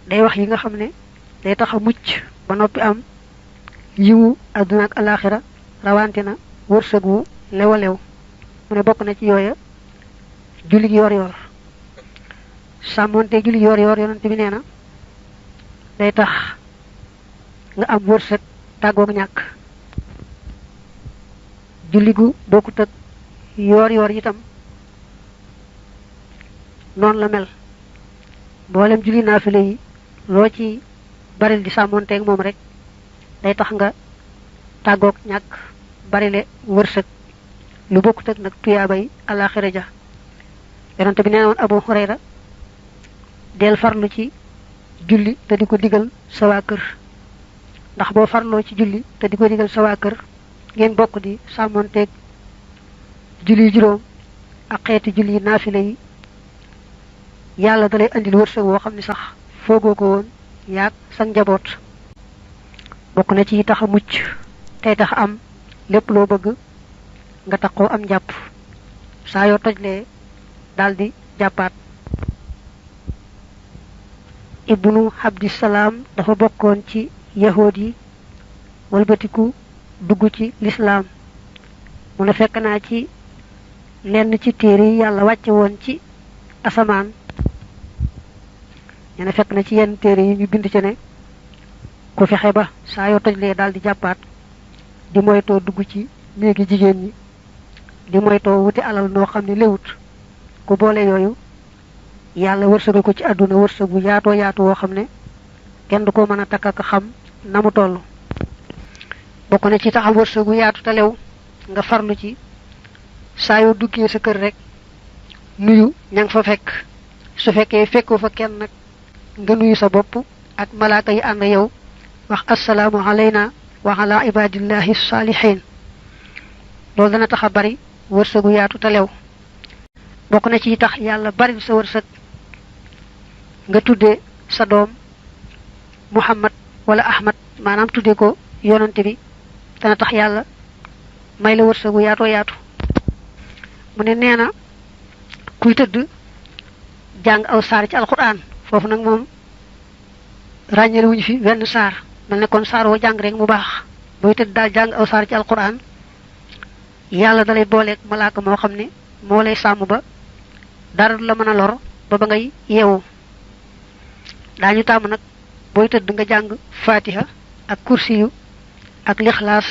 day wax yi nga xam ne day tax a mucc ba noppi am yiwu àdduna ak alaxira rawante na wërsëg wu lew a lew mu ne bokk na ci yooya julli yor yor sàmmonte julli yor yor yonent bi nee na day tax nga am wërsëg tàggoog ñàkk julli gu bokkut ak yor yor itam noonu la mel mboolem julli naafile yi loo ci baril di sàmmonteeg moom rek day tax nga tàggoog ñàkk barile wërsëg lu bokkut ak nag tuyaabay alaxira ja yonent bi nee woon Abu Hurayra del farlu ci julli te di ko digal sa waa kër ndax boo farloo ci julli te di ko digal sa waa kër ngeen bokk di sàmmonteeg julli juróom ak xeeti julli naafile yi yàlla dalay andil wërsëg woo xam ne sax foogoo ko woon yaag sa njaboot bokk na ci tax a mucc tey tax am lépp loo bëgg nga taxoo am jàpp saa yoo tojlee daldi jàppaat ibnu abdissalaam dafa bokkoon ci yahood yi walbatiku dugg ci lislaam mu ne fekk naa ci lenn ci téere yi yàlla wàcce woon ci asamaan ñene fekk na ci yenn téere yi ñu bind ci ne ku fexe ba saa yoo tojlee daal di jàppaat di moytoo dugg ci néegi jigéen ñi di moytoo wuti alal noo xam ne léwut ku boole yooyu yàlla wërsëgal ko ci àdduna wërsëg bu yaatoo yaatu woo xam ne kenn du ko mën a takk ak xam na mu toll bokk na ci taxal wërsëgu yaatu te lew nga farlu ci saa yoo duggee sa kër rek nuyu ña nga fa fekk su fekkee fekkoo fa kenn nag nga nuyu sa bopp ak malaaka yi ànd yow wax assalaamu alayna wa ala ibadillahi salihin loolu dana tax a bari wërsëgu yaatu te lew bokk na ci tax yàlla bari sa wërsëg nga tuddee sa doom Muhammad wala Ahmad maanaam tuddee ko yonante bi dana tax yàlla may la wërsëgu yaatoo yaatu mu ne nee na kuy tëdd jàng aw saar ci alquran foofu nag moom ràññale wuñu fi wenn saar mel ne kon saar woo jàng rek mu baax booy tëdd daal jàng aw saar ci alquran yàlla dalay booleeg malaaka moo xam ne moo lay sàmm ba dara du la mën a lor ba ba ngay yeewu daañu tàmm nag booy tëdd nga jàng fatiha ak kursiyu ak lixlaas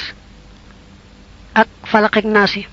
ak falaq ak naasi